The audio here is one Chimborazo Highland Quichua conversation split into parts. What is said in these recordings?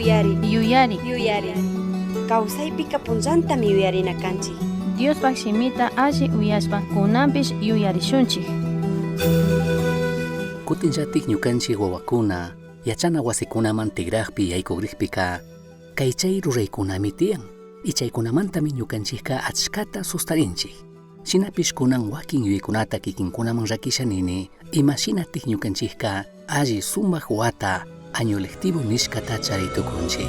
Yuyari. Yuyari. Yuyari. Kawsaypika punllantami yuyarina kanchik. Diospaj shimita alli uyashpa kunanpish yuyarishunchik. Kutinllatik ñukanchik wawakuna yachana wasikunaman tigrajpi yaykugrijpika kay chay ruraykunami tiyan y chaykunamantami ñukanchikka achkata sustarinchik. Shinapish kunan wakin yuyaykunata kikinkunaman rakisha nini ima shinatik ñukanchikka alli sumak wata año lectivo nishkata chari tukunchik.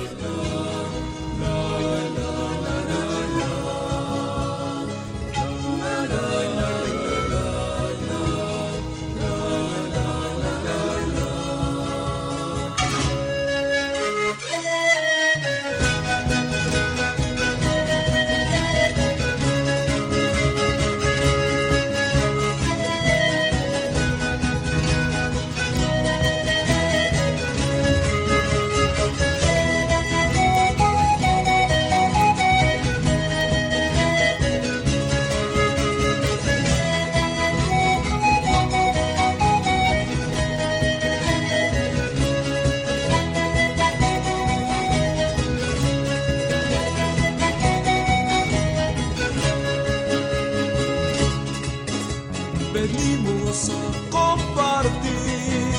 Venimos a compartir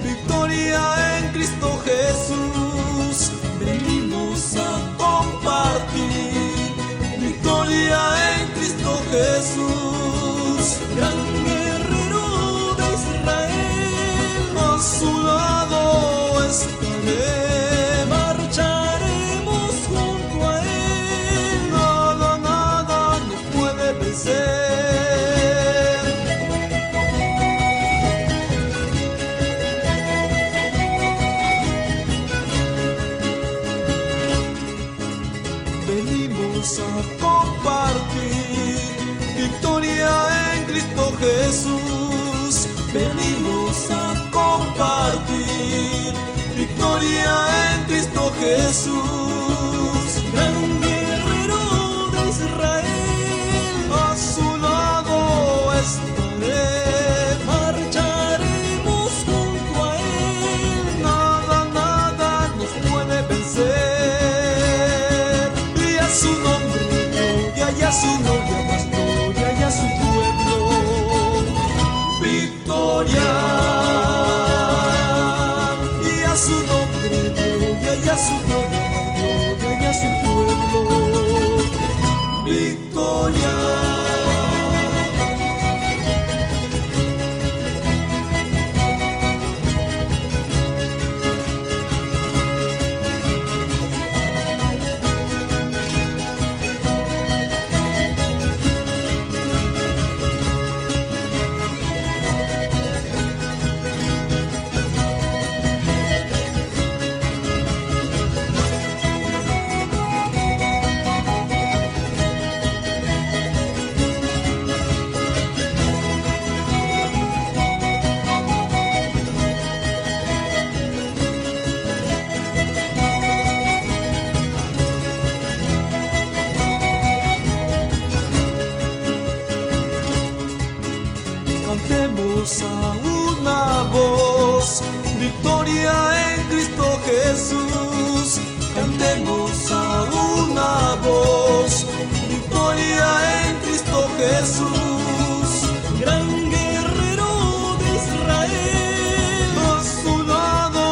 victoria en Cristo Jesús. Venimos a compartir victoria en Cristo Jesús. Gran guerrero de Israel, a su lado estaré. Marcharemos junto a él, nada, nada nos puede vencer. Venimos a compartir victoria en Cristo Jesús. Venimos a compartir victoria en Cristo Jesús. Gran guerrero de Israel, a su lado estaré. Marcharemos junto a él, nada, nada nos puede vencer. Y a su nombre gloria, y a su gloria más gloria, y a su pueblo victoria. Y a su nombre gloria, y a su gloria más gloria, y a su pueblo victoria. Cantemos a una voz, victoria en Cristo Jesús. Cantemos a una voz, victoria en Cristo Jesús. Gran guerrero de Israel, a su lado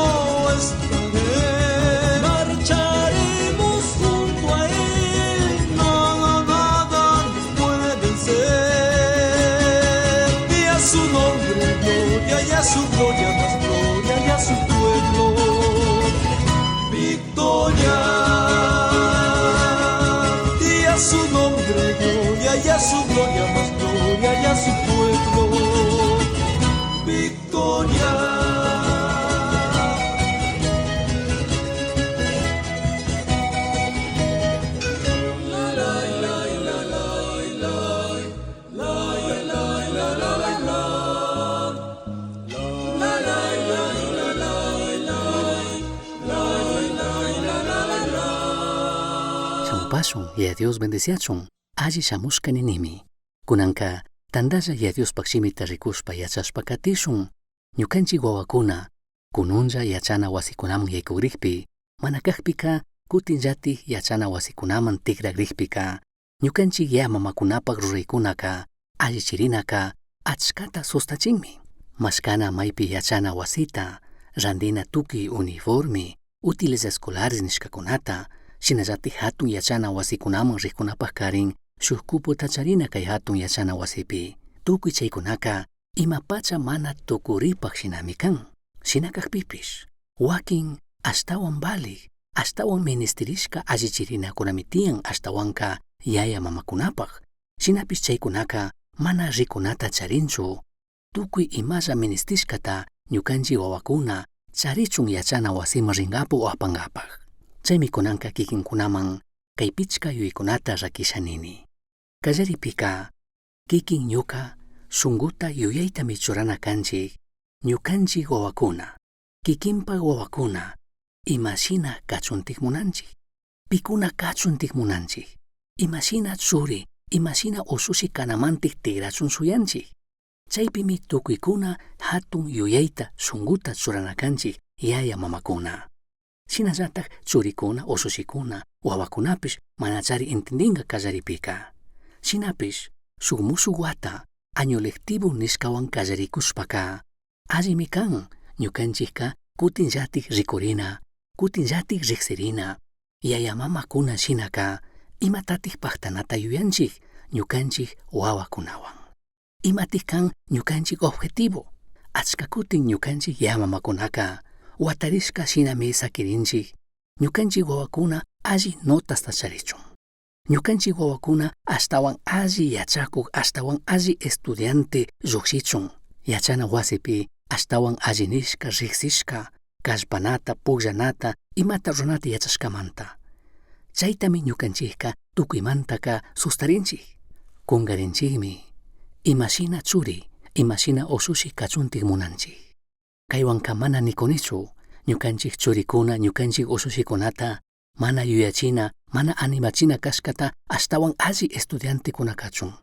estaré. Marcharemos junto a él, nada, nada nos puede vencer. Y a su nombre gloria, y a su gloria más gloria, y a su pueblo victoria. Y a su nombre gloria, y a su gloria más gloria, y a su pueblo victoria. Shamupashun Yaya Dios bendeciachun alli shamushka ninimi. Kunanka tandalla Yaya Diospaj shimita rikushpa yachashpa katishun. Ñukanchik wawakuna kununlla yachana wasikunaman yaykugrijpi Mana cajpica cutinllataj yachana huasicunaman tigragrijpica ñucanchij yaya mamacunapaj ruraicunaca allichirinaca achcata sustachinmi. Mashcana maipi yachana huasita, randina tucui uniforme, útiles escolares nishcacunata, shinallataj jatun yachana huasicunaman rijcunapajcarin shuj cupota charina cai jatun yachana huasipi. Tucui chaicunaca ima pacha mana tucuripaj shinami can. Shina cajpipish, huaquin ashtahuan valij, ashtahuan ministirishca allichirinacunami tiyan ashtahuanca yaya mamacunapaj. Shinapish chaicunaca mana ricunata charinchu. Tucui imalla ministishcata ñucanchij huahuacuna charichun yachana huasiman ringapaj o apangapaj. Chaimi cunanca kikincunaman cai pichca yuyaicunata raquisha nini. Callaripica kikin ñuca shunguta yuyaitami churana canchij ñucanchij huahuacuna, kikinpaj huahuacuna ima shina cachuntaj munanchij, picuna cachuntaj munanchij, ima shina churi, ima shina ushushi canamantaj tigrachun shuyanchij. Chaipimi tucuicuna jatun yuyaita shunguta churana canchij yaya mamacuna. Shinallataj churicuna, ushushicuna, huahuacunapish manachari entendinga callaripica. Shinapish shuj mushuj huata año lectivo nishcahuan callaricushpaca allimi can ñucanchijca cutinllataj ricurina, cutinllataj rijsirina. Yaya mamacuna shinaca imatataj pajtanata yuyanchij ñucanchij huahuacunahuan. Imataj can ñucanchij objetivo. Achca cutin ñucanchij yaya mamacunaca huatarishca shinami saquirinchij ñucanchij huahuacuna alli notasta charichun. Ñucanchij huahuacuna ashtahuan alli yachacuj, ashtahuan alli estudiante llujshichun. Yachana huasipi ashtahuan alli nishca rijsishca, callpanata, pugllanata, imata ruranata yachashcamanta. Chaitami ñucanchijca tucuimantaca sustarinchij. Cungarinchijmi ima shina churi, ima shina ushushi cachuntaj munanchij. Caihuanca mana nicunichu ñucanchij churicuna, ñucanchij ushushicunata mana yuyachina, mana animachina cashcata ashtahuan alli estudiantecuna cachun.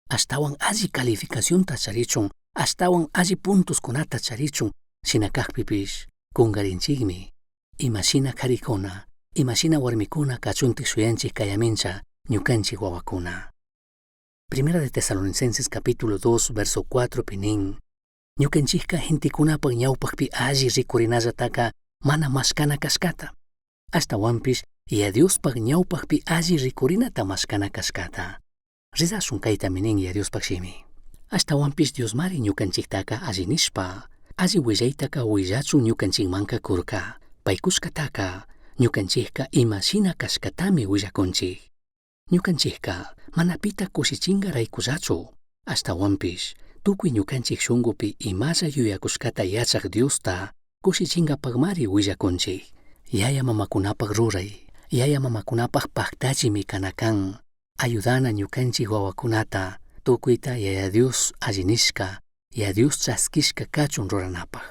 Ashtahuan alli calificacionta charichun, ashtahuan alli puntoscunata charichun, shina cajpipish cungarinchijmi. Ima shina jaricuna, ima shina huarmicuna cachuntaj shuyanchij cayamincha ñucanchij huahuacuna. Primera de Tesalonicenses capítulo 2 verso 4 pi nin, ñucanchijca gentecunapaj ñaupajpi alli ricurinallataca mana mashcana cashcata. Ashtahuanpish Yaya Diospaj ñaupajpi alli ricurinata mashcana cashcata. Rezashun caitami nin Yaya Diospaj shimi. Ashtahuanpish Diosmari ñucanchijtaca alli nishpa, alli huillaitaca huillachun ñucanchijmanca curca. Pai cushcataca ñucanchijca ima shina cashcatami huillacunchij. Ñucanchijca mana pita cushichingaraicullachu. Ashtahuanpish tucui ñucanchij shungupi imalla yuyacushcata yachaj Diosta cushichingapajmari huillacunchij. Yaya mamacunapaj rurai, yaya mamacunapaj pajtachimi cana can. Ayudana ñucanchij huahuacunata tucuita Yaya Dios alli nishca, Yaya Dios chasquishca cachun ruranapaj.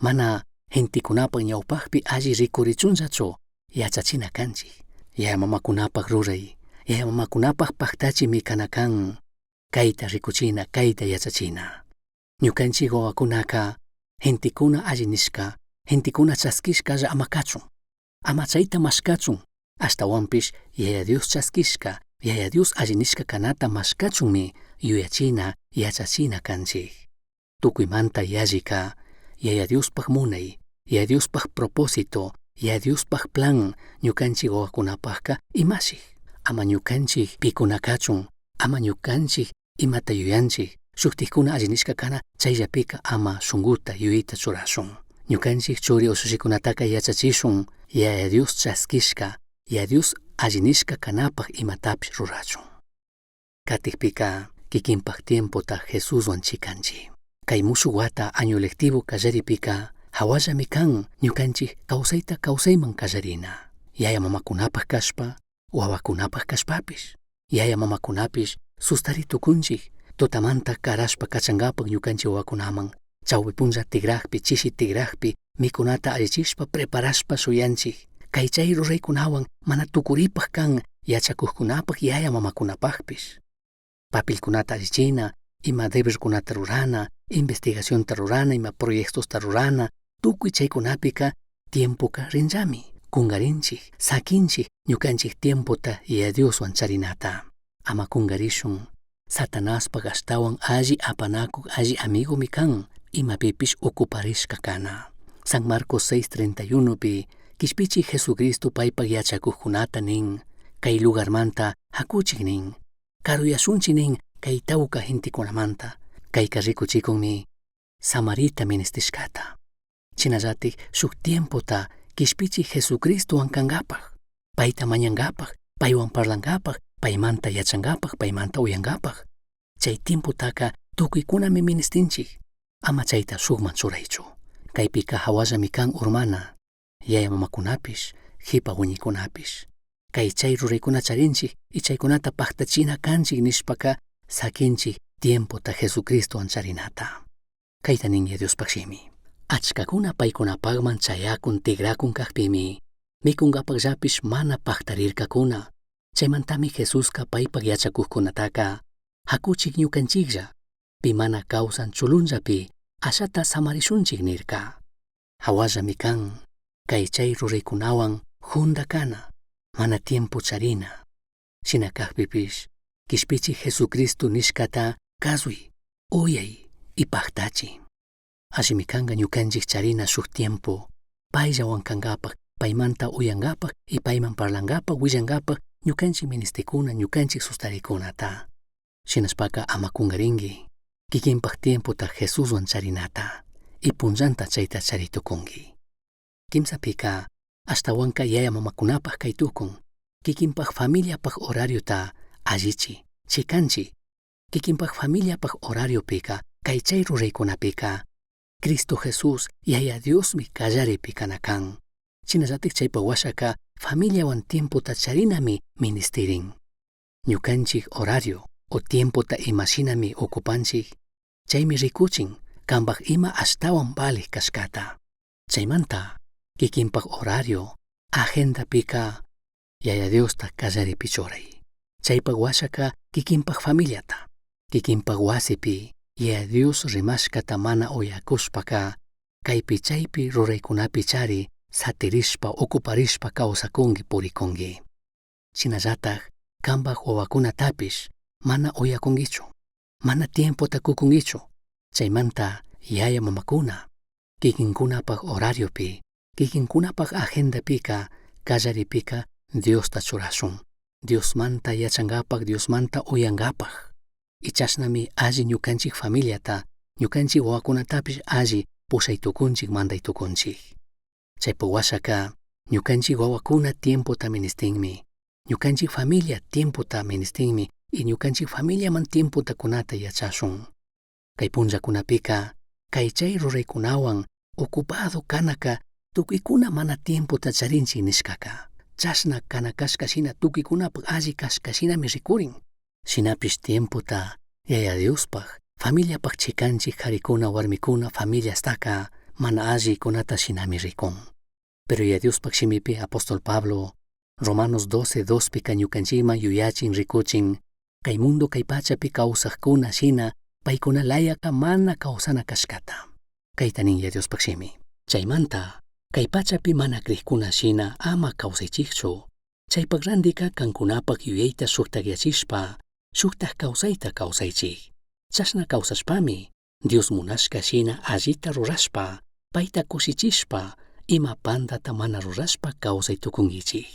Mana gentecunapaj ñaupajpi alli ricurichunllachu yachachina canchij. Yaya mamacunapaj rurai, yaya mamacunapaj pajtachimi cana can. Caita ricuchina, caita yachachina. Ñucanchij huahuacunaca gentecuna alli nishca, gentecuna chasquishcalla ama cachun. Ama chaita mashcachun. Ashtahuanpish Yaya Dios chasquishca, Yaya Dios alli nishca canata mashcachunmi yuyachina, yachachina canchij. Tucuimanta yallica Yaya Diospaj munai, Yaya Diospaj propósito, Yaya Diospaj plan ñucanchij huahuacunapajca imashij. Ama ñucanchij picuna cachun, ama ñucanchij imata yuyanchij, shujtajcuna alli nishca cana chaillapica ama shunguta yuyaita churashun. Ñucanchij churi ushushicunataca yachachishun Yaya Dios chasquishca, Yaya Dios alli nishca canapaj imatapish rurachun. Catijpica kikinpaj tiempota Jesushuan chicanchij. Cai mushuj huata año lectivo callaripica jahuallami can ñucanchij causaita causaiman callarina. Yaya mamacunapaj cashpa, huahuacunapaj cashpapish. Yaya mamacunapish sustari tucunchij, tutamanta carashpa cachangapaj ñucanchij huahuacunaman, chaupi punlla tigrajpi, chishi tigrajpi, micunata allichishpa preparashpa shuyanchij. Cai chai ruraicunahuan mana tucuripaj can yachacujcunapaj yaya mamacunapajpish. Papelcunata allichina, ima debercunata rurana, investigacionta rurana, ima proyectosta rurana, tucui chaicunapica tiempoca rinllami. Kungarinchik, sakinchik ñukanchik tiempota Yaya Dioswan charinata. Ama kungarishun. Satanaspaj ashtawan alli apanakuk alli amigomi kan, imapipish ocuparishka kana. San Marcos 6:31 pi Kishpichik Jesucristo paypak yachakukkunata nin, kay lugarmanta hakuchik nin, karuyashunchik nin kay tawka gentekunamanta, kayka rikuchikunmi samarita ministishkata. Shinallatik shuk tiempota Kishpichik Jesucristowan kankapaj, payta mañankapaj, paywan parlankapaj, paymanta yachankapaj, paymanta uyankapaj. Chay tiempotaka tukuykunami ministinchik, ama chayta shukman churaychu. Kaypika hawallami kan urmana, yaya mamakunapish, jipa wiñikunapish. Kay chay ruraykuna charinchik y chaykunata paktachina kanchik nishpaka sakinchik tiempota Jesucristowan charinata. Kayta nin Diospaj shimi. Achkakuna paykunapakman chayakun tigrakun kakpimi, mikunkapakllapish mana paktarirkakuna. Chaymantami Jesuska paypak yachakukkunataka hakuchik ñukanchiklla, pi mana kawsan chulunllapi ashata samarishunchik nirka. Hawallami kan, kay chay ruraykunawan junda kana, mana tiempo charina. Shina kakpipish, Kishpichik Jesucristo nishkata kasuy, uyay y paktachi. Allimi kanka ñukanchik charina shuk tiempo, payllawan kankapaj, paymanta uyankapaj y payman parlankapaj, willankapaj ñukanchik ministikuna, ñukanchik sustarikunata. Shinashpaka ama kungarinki, kikinpak tiempota Jesuswan charinata y punllanta chayta charitukunki. Kimsapika, ashtawanka yaya mamakunapaj kay tukun, kikinpak familiapaj horariota allichi, chikanchi. Kikinpak familiapaj horariopika, kay chay ruraykunapika, Cristo Jesús Yaya Diosmi kallaripi kana kan. Shinallatik chaypa washaka familiawan tiempota charinami ministirin. Ñukanchik horario o tiempota imashinami ocupanchik, chaymi rikuchin kanpak ima ashtawan valik kashkata. Chaymanta kikinpak horario agendapika Yaya Diosta kallaripi churay. Chaypak washaka kikinpak familiata, kikinpak wasipi Yaya Dios rimashkata mana uyakushpaka kaypi chaypi ruraykunapi chari satirishpa ocuparishpa kawsakunki purikunki. Shinallatak kanpak wawakunatapish mana uyakunkichu, mana tiempota kukunkichu. Chaymanta yaya mamakuna kikinkunapak horariopi, kikinkunapak agendapika kallaripika Diosta churashun. Diosmanta yachankapak, Diosmanta uyankapak. Y chashnami alli ñukanchik familiata, ñukanchik wawakunatapish alli pushay tukunchik, manday tukunchik. Chaypa washaka ñukanchik wawakuna tiempota ministinmi, ñukanchik familia tiempota ministinmi y ñukanchik familiaman tiempota kunata yachashun. Kay punllakunapika kay chay ruraykunawan ocupado kanaka tukuykuna mana tiempota charinchik nishkaka. Chashna kana kashka shina tukuykunapak alli kashka shinami rikurin. Shinapish tiempota Yaya Diospaj, familiapaj chikanchik karikuna warmikuna familiastaka mana allikunata shinami rikun. Pero Yaya Diospaj shimipi apóstol Pablo Romanos 12, 2 pika ñukanchikman yuyachin rikuchin kay mundo kay pachapi kawsaqkuna shina paykuna layaka mana kawsana kashkata. Kayta nin Yaya Diospaj shimi. Chaymanta kay pachapi mana krikuna shina ama kawsaychikchu. Chaypak randika kankunapak yuyayta shuktakyachishpa shuktak kawsayta kawsaychik. Chashna kawsashpami Dios munashka shina allita rurashpa payta kushichishpa ima pandata mana rurashpa kawsay tukunkichik.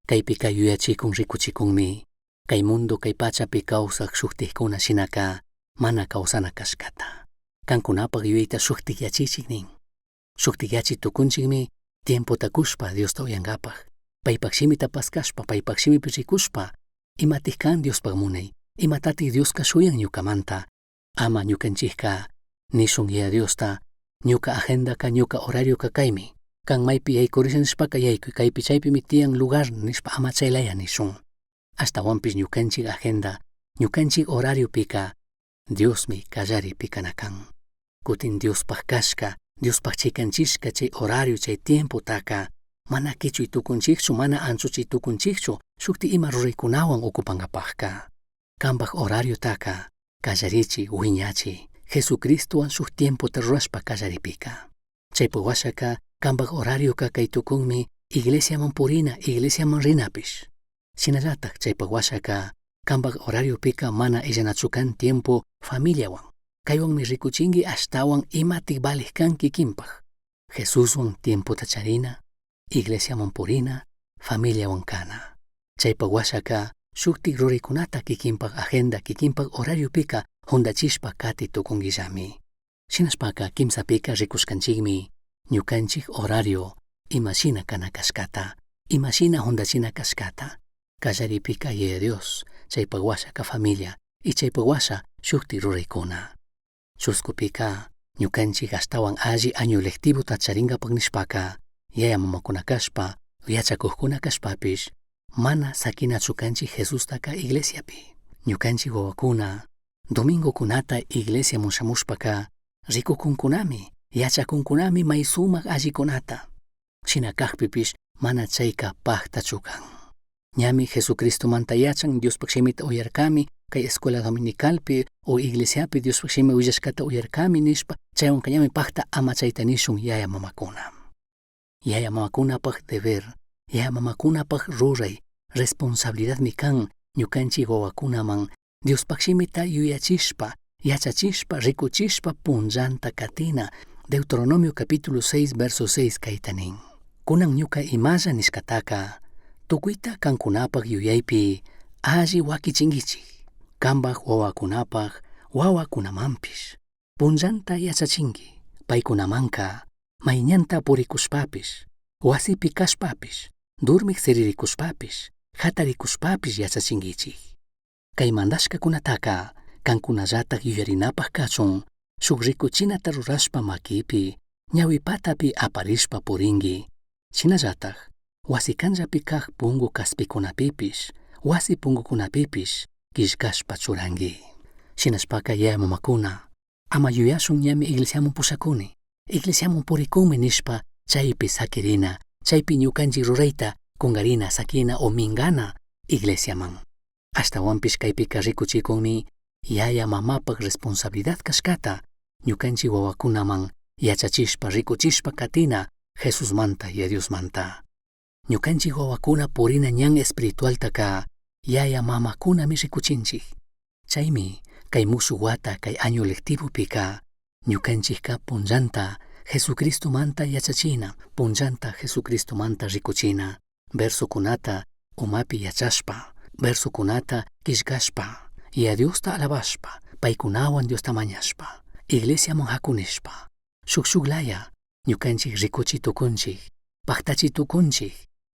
Kaypika yuyachikun rikuchikunmi kay mundo kay pachapi kawsaq shuktikkuna shinaka mana kawsana kashkata. Kankunapak yuyayta shuktikyachichik nin. Shuktikyachi tukunchikmi tiempota kushpa Diosta uyankapaj. Paypak shimita paskashpa, paypak shimipi rikushpa, imatik kan Diospaj munay, imatatik Dioska shuyan ñukamanta, ama ñukanchikka nishun Yaya Diosta, ñuka agendaka, ñuka horarioka kaymi. Kan maypi yaykurisha nishpaka yaykuy, kaypi chaypimi tiyan lugar nishpa ama chaylaya nishun. Ashtawanpish ñukanchik agenda, ñukanchik horariopika Diosmi kallaripi kana kan. Kutin Diospaj kashka, Diospaj chikanchishka chay horario, chay tiempotaka mana kichuy tukunchikchu, mana anchuchiy tukunchikchu shukti ima ruraykunawan ocupankapajka. Kanpak horariotaka kallarichi, wiñachi, Jesucristowan shuk tiempota rurashpa kallaripika. Chaypa washaka kanpak horarioka kay tukunmi. Iglesiaman purina, iglesiaman rinapish. Shinallataj chaypak washaka kambaj horariopika mana illanachu kan tiempo familiawan. Kaywanmi rikuchinki ashtawan imatik valej kan kikinpaj. Jesuswan tiempota charina, iglesiaman purina, familiawan kana. Chaypak washaka shuktik ruraykunata kikinpaj agenda, kikinpaj horariopika jundachishpa kati tukunkillami. Shinashpaka kimsapika rikushkanchikmi ñukanchik horario imashina kana kashkata, imashina jundachina kashkata. Kallaripika Yaya Dios, chaypak washaka familia, y chaypak washa shuktik ruraykuna. Chuskupika ñukanchik ashtawan alli año lectivota charinkapak nishpaka, yaya mamakuna kashpa, yachakukuna kashpapish, mana sakinachu kanchik Jesustaka iglesiapi. Ñukanchik wawakuna, domingokunata iglesiaman shamushpaka, rikukunkunami, yachakunkunami may sumak allikunata. Shina kakpipish mana chayka paktachu kan. Ñami Jesucristomanta yachan, Diospaj shimita uyarkami, kay escuela dominicalpi o iglesiapi Diospaj shimi willashkata uyarkami nishpa, chaywanka ñami pakta ama chayta nishun yaya mamakuna. Yaya mamakunapaj deber, yaya mamakunapaj ruray, responsabilidadmi kan ñukanchik wawakunaman Diospaj shimita yuyachishpa, yachachishpa, rikuchishpa punllanta katina. Deuteronomio capítulo 6 verso 6 kayta nin. Kunan ñuka imalla nishkataka, tukuyta kankunapaj yuyaypi alli wakichinkichik, kambaj wawakunapaj wawakunamanpish. Punllanta yachachinki, paykunamanka mayñanta purikushpapish, wasipi kashpapish, durmik siririkushpapish, hatarikushpapish yachachinkichik. Kay mandashkakunataka kankunallatak yuyarinapaj kachun, shuk rikuchinata rurashpa makipi, ñawipatapi aparishpa purinki. Shinallatak, wasi kanllapi kaj pungu kaspikunapipish, wasi pungukunapipish killkashpa churanki. Shinashpaka yaya mamakuna, ama yuyashun ñami iglesiaman pushakuni, iglesiaman purikumi nishpa chaypi sakirina, chaypi ñukanchik rurayta kunkarina, sakina o mingana iglesiaman. Ashtawanpish kaypika rikuchikunmi yaya mamapaj responsabilidad kashkata ñukanchik wawakunaman yachachishpa rikuchishpa katina Jesusmanta y Diosmanta. Ñukanchik wawakuna purina ñan espiritualtaka yaya mamakunami rikuchinchik. Chaymi kay mushuk wata kay año lectivopika ñukanchikka punllanta Jesucristomanta yachachina, punllanta Jesucristomanta rikuchina, versokunata umapi yachashpa, versokunata killkashpa, y a Diosta alabashpa, paykunawan Diosta mañashpa, iglesiaman hakunishpa, shuk shuklaya ñukanchik rikuchi tukunchik, paktachi tukunchik,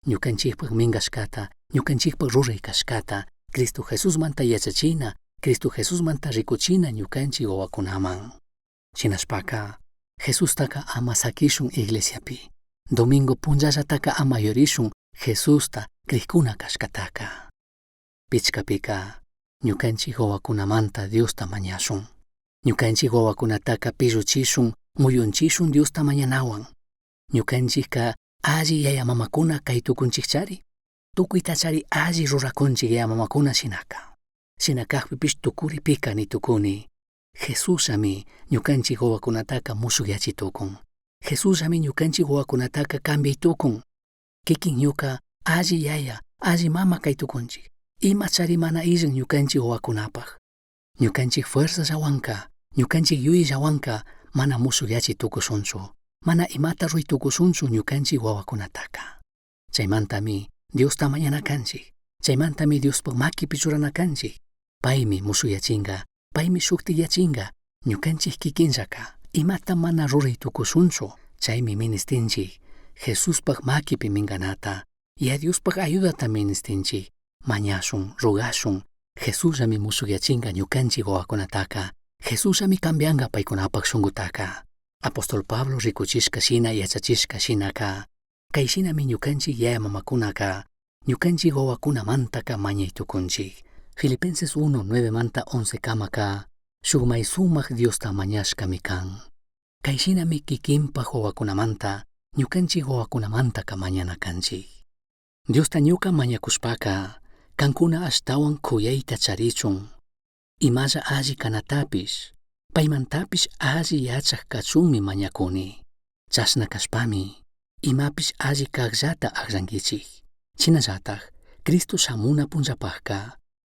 ñukanchikpak minkashkata, ñukanchikpak ruray kashkata, Cristo Jesusmanta yachachina, Cristo Jesusmanta rikuchina ñukanchik wawakunaman. Shinashpaka, Jesustaka ama sakishun iglesiapi, domingo punllallataka ama yurishun Jesusta krikuna kashkataka. Pichkapika, ñukanchik wawakunamanta Diosta mañashun. Ñukanchik wawakunataka pilluchishun, muyunchishun Diosta mañanawan. Ñukanchikka alli yaya mamakuna kay tukunchikchari. Tukuytachari alli rurakunchik yaya mamakuna shinaka. Shina kakpipish tukuripika ni tukuni. Jesusami ñukanchik wawakunataka mushukyachi tukun. Jesusami ñukanchik wawakunataka cambiay tukun. Kikin ñuka alli yaya, alli mama kay tukunchik. Imachari mana illan ñukanchik wawakunapaj. Ñukanchik fuerzallawanka, ñukanchik yuyayllawanka mana mushukyachi tukushunchu. Mana imata ruray tukushunchu ñukanchik wawakunataka. Chaymantami Diosta mañana kanchik. Chaymantami Diospaj makipi churana kanchik. Paymi mushuyachinka, paymi shuktiyachinka, ñukanchik kikinllaka. Imata mana ruray tukushunchu, chaymi ministinchik Jesuspaj makipi minkanata, y a Diospaj ayudata ministinchik. Mañashun, rogashun, Jesusllami mushukyachinka ñukanchik wawakunataka, Jesusllami cambianka paykunapak shunkutaka. Apóstol Pablo rikuchishka shina yachachishka shinaka, kay shinami ñukanchik yaya mamakunaka, ñukanchik wawakunamantaka mañay tukunchik. Filipenses 1, 9 manta 11 kamaka, shuk may sumak Diosta mañashkami kan. Kay shinami kikinpak wawakunamanta, ñukanchik wawakunamantaka mañana kanchik. Diosta ñuka mañakushpaka, kankuna ashtawan kuyayta charichun, imalla alli kanatapish, paymantapish alli yachak kachunmi mañakuni. Chashna kashpami, imapish alli cajllata agllanguichij. Shinallataj Cristo shamuna punllapajca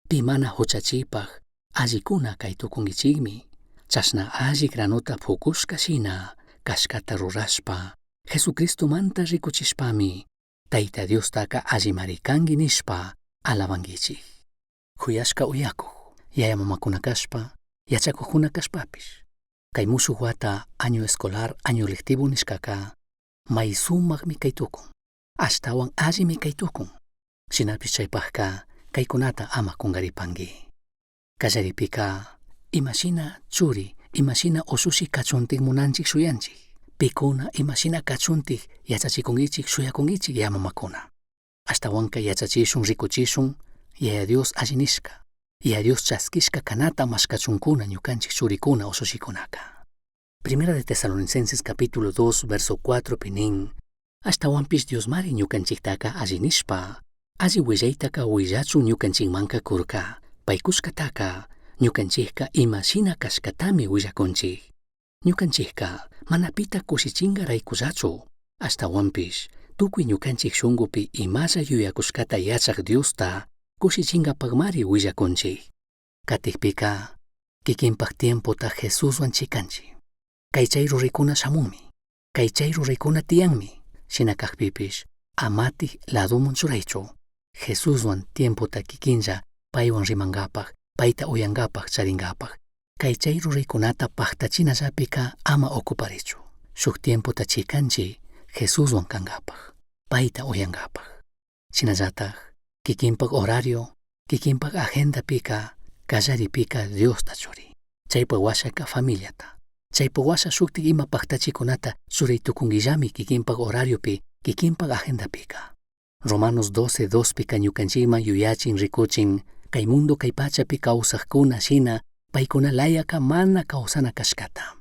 pi mana juchachipaj allicuna cai tucunguichijmi. Chashna alli granota pucushca shina cashcata rurashpa Jesucristomanta ricuchishpami Taita Diostaca allimari cangui nishpa alabanguichij. Juyashca uyakuj, yaya mamakuna kashpa, yachakujkuna kashpapish. Kay mushuq wata año escolar, año lectivo nishkaka may sumaqmi kay tukun, ashtawan allimi kay tukun. Shinapish chaypajka kaykunata ama kungaripangui. Kallaripika imashina churi, imashina ushushi kachuntik munanchik shuyanchik. Pikuna imashina kachuntik yachachikunkichik shuyakunkichik yaya mamakuna. Ashtawanka yachachishun rikuchishun Yaya Dios alli nishka, Yaya Dios chaskishka kanata mashkachunkuna ñukanchik churikuna ushushikunaka. Primera de Tesalonicenses capítulo 2 verso 4 pi nin, Ashtawanpish Diosmari ñukanchiktaka alli nishpa, alli willaytaka willachun ñukanchikmanka kurka, paykushkataka ñukanchikka imashina kashkatami willakunchik. Ñukanchikka mana pita kushichingaraykullachu, ashtawanpish tukuy ñukanchik shunkupi imalla yuyakushkata yachak Diosta kushichingapakmari willakunchik. Katikpika kikinpak tiempota Jesuswan chikanchik. Kay chay ruraykuna shamunmi, kay chay ruraykuna tiyanmi, shina kakpipish amatik ladoman churaychu. Jesuswan tiempota kikinlla paywan rimankapak, payta uyankapak charinkapak. Kay chay ruraykunata paktachinallapika ama ocuparichu. Shuk tiempota chikanchik Jesuswan kankapak, payta uyankapak. Shinallatak kikinpak horario, kikinpak agendapika, kallaripika Diosta churi. Chaypak washaka familiata. Chaypak washa shuktik ima paktachikunata churay tukunkillami kikinpak horariopi, kikinpak agendapika. Romanos 12, 2 pika ñukanchikman yuyachin rikuchin, kay mundo kay pachapi kawsakuna shina paykuna layaka mana kawsana kashkata.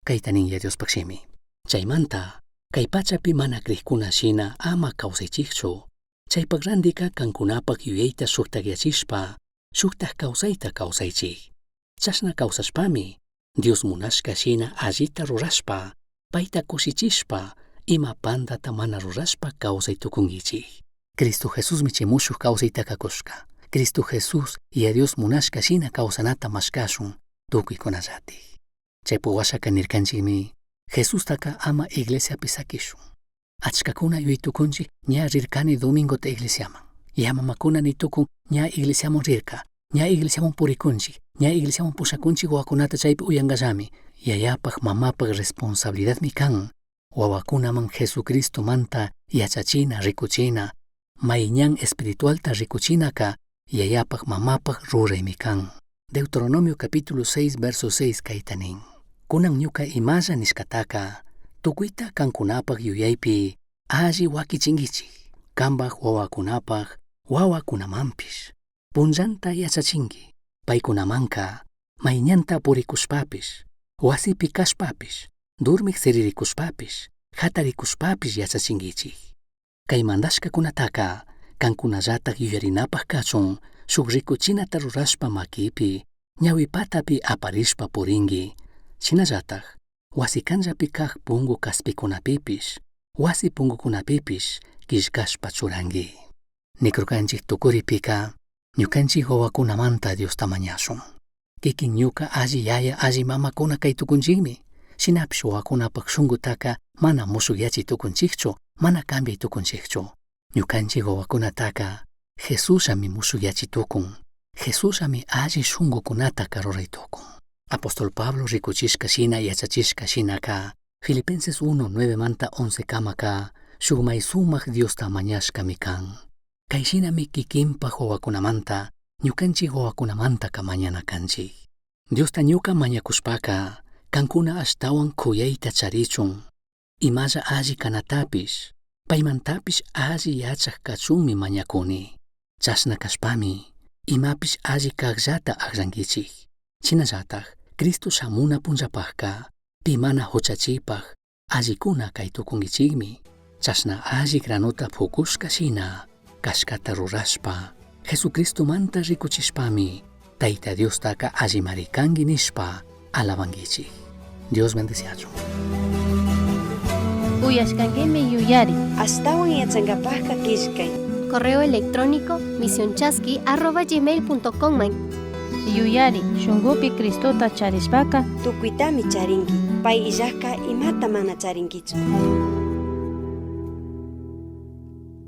Kayta nin Yaya Diospaj shimi. Chaymanta, kay pachapi mana krikuna shina ama kawsaychikchu. Chaypak randika kankunapak yuyayta shuktakyachishpa, shuktak kawsayta kawsaychik. Chashna kawsashpami, Dios munashka shina allita rurashpa, payta kushichishpa, ima pandata mana rurashpa kawsay tukunkichik. Cristo Jesusmi chay mushuk kawsaytaka kushka. Cristo Jesús Yaya Dios munashka shina kawsanata mashkashun tukuykunallatik. Chaypuk washaka nirkanchikmi, Jesustaka ama iglesiapi sakishun. Achkakuna yuyaytukunchik ña rirkani domingota iglesiaman. Yaya mamakuna nitukun ña iglesiaman rirka, ña iglesiaman purikunchik, ña iglesiaman pushakunchik wawakunata chaypi uyankallami. Yayapak mamapak responsabilidadmi kan wawakunaman Jesucristomanta yachachina rikuchina, may ñan espiritualta rikuchinaka yayapak mamapak ruraymi kan. Deuteronomio capítulo 6 verso 6 kayta nin. Kunan ñuka imalla nishkataka tukuyta kankunapak yuyaypi alli wakichinkichik, kanpak wawakunapak wawakunamanpish. Punllanta yachachinki, paykunamanka mayñanta purikushpapish, wasipi kashpapish, durmik siririkushpapish, hatarikushpapish yachachinkichik. Kay mandashkakunataka kankunallatak yuyarinapak kachun shuk rikuchinata rurashpa makipi, ñawipatapi aparishpa purinki. Shinallatak wasi kanllapi kak pungu kaspikunapipish, wasi pungukunapipish killkashpa churanki. Nikurkanchik tukuripika ñukanchik wawakunamanta Diosta mañashun. Kikin ñuka alli yaya alli mamakuna kay tukunchikmi. Shinapish wawakunapak shunkutaka mana mushukyachi tukunchikchu, mana cambiay tukunchikchu. Ñukanchik wawakunataka Jesusllami mushukyachi tukun. Jesusllami alli shunkukunataka ruray tukun. Apóstol Pablo rikuchishka shina yachachishka shinaka Filipenses 1, 9 manta 11 kamaka shuk may sumak Diosta mañashkami kan. Kay shinami kikinpak wawakunamanta ñukanchik wawakunamantaka mañana kanchik. Diosta ñuka mañakushpaka kankuna ashtawan kuyayta charichun, imalla alli kanatapish, paymantapish alli yachak kachunmi mañakuni. Chashna kashpami, imapish alli kajllata akllankichik. Shinallatak, Cristo shamuna punllapajka, pi mana huchachipak, allikuna kay tukunkichikmi. Chashna alli granota pukushka shina, kashkata rurashpa, Jesucristomanta rikuchishpami, Tayta Diostaka allimari kanki nishpa alabankichik. Dios bendeciachun. Uyashkankimi yuyari. Ashtawan yachankapajka killkay. Correo electrónico misionchasqui@gmail.com. Yuyari, shunkupi Cristota charishpaka Tukuytami charinki. Pay illajka imata mana charinkichu.